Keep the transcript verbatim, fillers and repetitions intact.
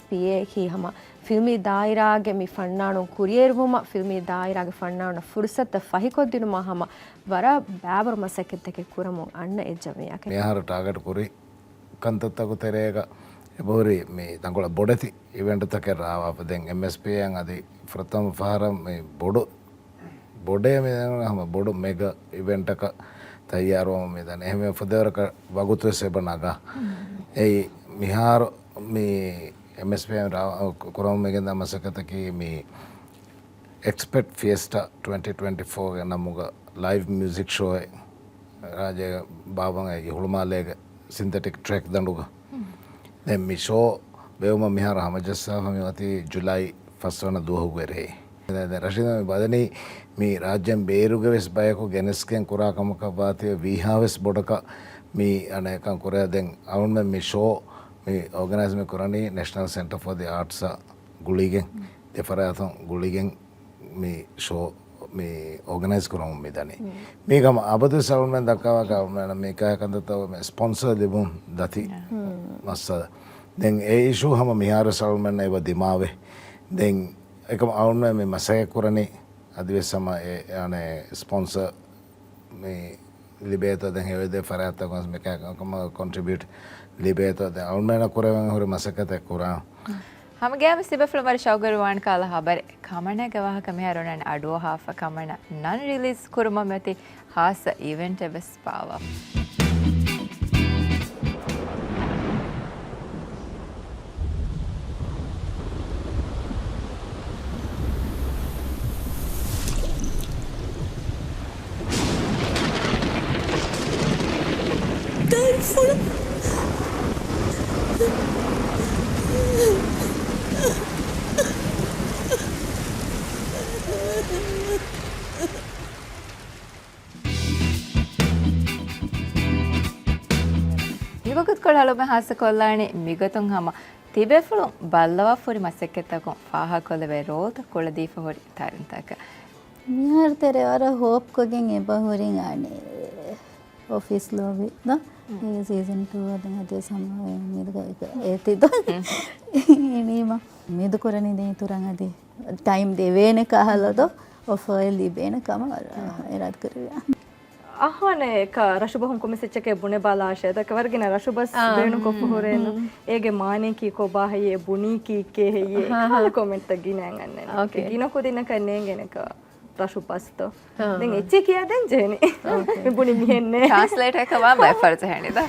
ޕީއޭއަކީ ހަމަ ފިލްމީ ދާއިރާގެ މި ފަންނާނުން ކުރިއެރުވުމަށް، ފިލްމީ ދާއިރާގެ ފަންނާނުންނަށް ފުރުސަތުތައް ފަހިކޮށްދިނުމަށް ހަމަ ވަރަށް ބައިވަރު މަސައްކަތްތަކެއް ކުރަމުން އަންނަ އެއް ޖަމިއްޔާއެއް. މިހާރު ޓާގެޓް ކުރި ކަންތައްތަކު ތެރޭގަ އެބަހުރި މި ތަންކޮޅެއް ބޮޑެތި އިވެންޓްތަކެއް ރާވާފަ. ދެން އެމްއެސްޕީއޭއަށް އަދި ފުރަތަމަ ފަހަރަށް މި ބޮޑު، ބޮޑޭ މި ހަމަ ބޮޑު މެގަ އިވެންޓަކަށް ތައްޔާރުވަމުން މިދަނީ. އެހެންވެ ފުދޭވަރަކަށް ވަގުތުވެސް އެބަ ނަގާ. އެއީ މިހާރު މި އެމްއެސްޕީއޭ ރާ-، ކުރަމުން މިގެންދާ މަސައްކަތަކީ މި އެކްސްޕެޓް ފިއެސްޓާ ޓްވެންޓީ ޓްވެންޓީ ފޯގެ ނަމުގަ ލައިވް މިއުޒިކް ޝޯއެއް ރާއްޖޭގެ ބާވަން އެ ހުޅުމާލޭގެ ސިންތެޓިކް ޓްރެކް ދަނޑުގަ. ދެން މި ޝޯ ބެއުމަށް މިހާރު ހަމަޖައްސާފަ މި އޮތީ ޖުލައި ފަސްވަނަ ދުވަހުގެ ރޭ. ދެން ރަޝީދު މި ބަލަނީ މި ރާއްޖޭން ބޭރުގެ ވެސް ބަޔަކު ގެނެސްގެން ކުރާ ކަމަކަށް ވާތީވެ ވީހާ ވެސް ބޮޑަކަށް މި އަނެއްކަން ކުރޭ. ދެން އަޅުންމެން މި ޝޯ މި އޯގަނައިޒް މި ކުރަނީ ނޭޝަނަލް ސެންޓަރ ފޯ ދި އާޓްސް އާ ގުޅިގެން، ދެ ފަރާތުން ގުޅިގެން މި ޝޯ މި އޯގަނައިޒް ކުރަމުން މިދަނީ. މީގަ އަބަދުވެސް އަޅުމެން ދައްކާވާކަށް އަޅުމެން މި ކަހަލަ ކަންތައްތައް މި ސްޕޮންސަރ ލިބުން ދަތި މައްސަލަ. ދެން އެ އިޝޫ ހަމަ މިހާރުވެސް އަޅުމެންނަށް އެބަ ދިމާވޭ. ދެން އެކަމަ އަޅުމެން މި މަސައްކަތް ކުރަނީ އަދިވެސް ހަމަ އެ، އަނެއް ސްޕޮންސަރ މި ލިބޭތޯ، ދެން ހެޔޮ ދެ ފަރާތްތަކުން މި ކަމަށް ކޮންޓްރިބިއުޓް ލިބޭތޯ، ދެން އަޅުމެންނަށް ކުރެވެން ހުރި މަސައްކަތެއް ކުރާން. ހަމަގައިމު ތިބޭފުޅުން ވަރަށް ޝައުގުވެރިވާނެ ކަހަލަ ހަބަރެއް. ކަމަނާގެ ވާހަކަ މިހާރު އޮންނާނެ އަޑުއަހާފަ. ކަމަނާ ނަން ރިލީޒް ކުރުމަށް މިއޮތީ ޚާއްޞަ އިވެންޓެއް ވެސް ބާއްވާފަ. ދަރިފުޅު. މިވަގުތުކޮޅު އަޅުމެން ހާއްސަކޮށްލާނީ މިގޮތުން ހަމަ ތިބޭފުޅުން ބައްލަވާފަ ހުރި މަސައްކަތްތަކުން ފާހަގަކޮށްލެވޭ ރޯލްތައް ކުޅަދީފަ ހުރި ތަރިންތަކަށް. މިހާރު ތެރޭ ވަރަށް ހޯޕްކޮށްގެން އެބަ ހުރިން އަނެއް އޮފީސް ލޯބި ދޯ. އޭ ސީޒަން ޓޫ އަދި ހަދިޔަ ސަމާވެ އުއްމީދުގަ އެތި ދޯ. އެނީމަ އުއްމީދު ކުރަނީ ދެން އިތުރަށް އަދި ޓައިމް ދެވޭނެ ކަހަލަ ދޯ. އޮފަރެއް ލިބޭނެ ކަމަށް ވަރަށް އިރާދަ ކުރެވި. އަހާނެ އެކަ ރަށު ބަހުން ކޮންމެސް އެއްޗެކޭ ބުނެބަލާށޭ. ދަކަ ވަރަށް ގިނަ ރަށު ބަސް ބޭނުންކޮށްފަ ހުރޭނު. އޭގެ މާނައަކީ ކޮބާ ހެއްޔޭ، ބުނީކީ ކޭ ހެއްޔޭ؟ ކަހަލަ ކޮމެންޓްތައް ގިނައިން އަންނަން. ގިނަ ކުދިންނަކަށް ނޭނގޭނެ އެކަ ރަށު ބަސްތޯ. ދެން އެއްޗެއް ކިޔާ ދޭން ޖެހެނީ. މި ބުނި މިހެންނޭ. ޓްރާންސްލޭޓަރަކަށް ވާން ބައެއް ފަރު ޖެހެނީ ދޯ.